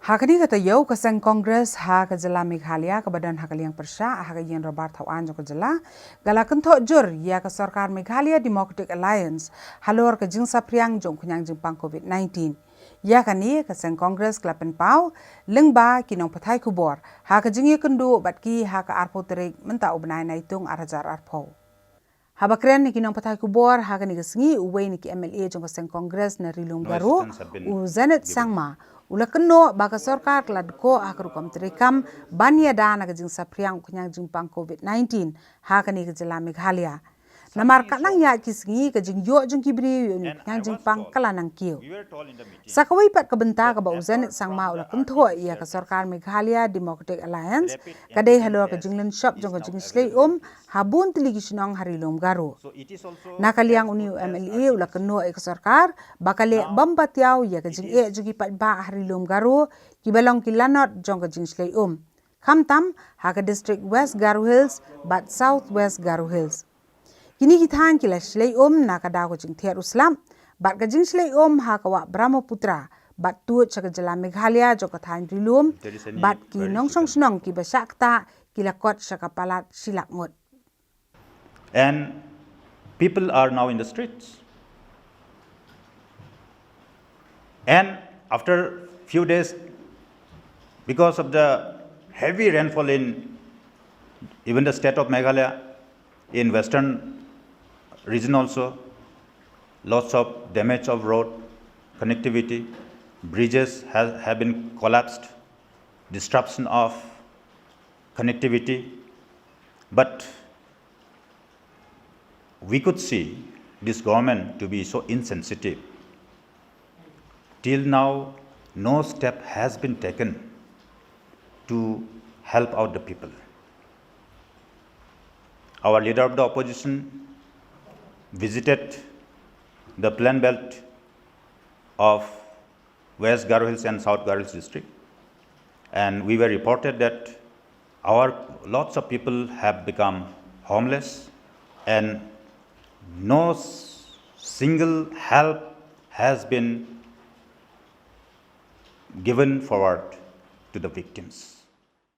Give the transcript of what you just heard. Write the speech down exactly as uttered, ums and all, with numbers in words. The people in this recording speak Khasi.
Ha kane ka taïew ka seng Congress ha ka jylla Meghalaya kaba don ha ka liang pyrshah ha ka ïing dorbar thaw aiñ jong ka jylla, ka la kynthoh jur ïa ka sorkar Meghalaya Democratic Alliance halor ka jingsaphriang jong u khñiang jingpang covid nineteen. Ïa kane ka seng Congress ka la pynpaw lyngba ki nongpathai khubor ha ka jingïakynduh bad ki ha ka arphew tarik mynta u bnai Naitung ar hajar arphew. Haba kren ïa ki nongpathai khubor ha kane ka sngi, uwei na ki M L A jong ka seng Congress na Ri Lum Garo, u Zenith Sangma, u la kynnoh ba ka sorkar ka la dkoh ha ka rukom treikam ban ïada na ka jingsaphriang u khñiang jingpang covid nineteen ha kane ka jylla Meghalaya. Namar ka nang ïaid ki sngi, ka jingïoh jong ki briew ïa une u khñiang jingpang ka la nang kiew. Sa kawei pat ka bynta kaba u Zenith Sangma u la kynthoh ïa ka sorkar Meghalaya Democratic Alliance, ka dei halor ka jinglynshop jong ka jingshlei um ha bun tylli ki shnong ha Ri Lum Garo. Na ka liang une u M L A u la kynnoh ïa ka sorkar ba ka leh bym patiaw ïa ka jingeh jong ki paidbah ha Ri Lum Garo kiba long ki lanot jong ka jingshlei um, khamtam ha ka district West Garo Hills bad South West Garo Hills. Kine ki thaiñ ki la shlei um na ka daw ka jingthied u slap bad ka jingshlei um ha ka wah Brahmaputra bad tuid sha ka jylla Meghalaya jong ka thaiñ Ri Lum, bad ki nongshong shnong kiba shah ktah ki la kot sha ka palat shi lak ngut. And people are now in the streets. And after few days, because of the heavy rainfall in even the state of Meghalaya, in western region also, lots of damage of road connectivity, bridges have, have been collapsed, disruption of connectivity. But we could see this government to be so insensitive. Till now, no step has been taken to help out the people. Our leader of the opposition visited the plain belt of West Garo Hills and South Garo Hills district, and we were reported that our lots of people have become homeless and no single help has been given forward to the victims.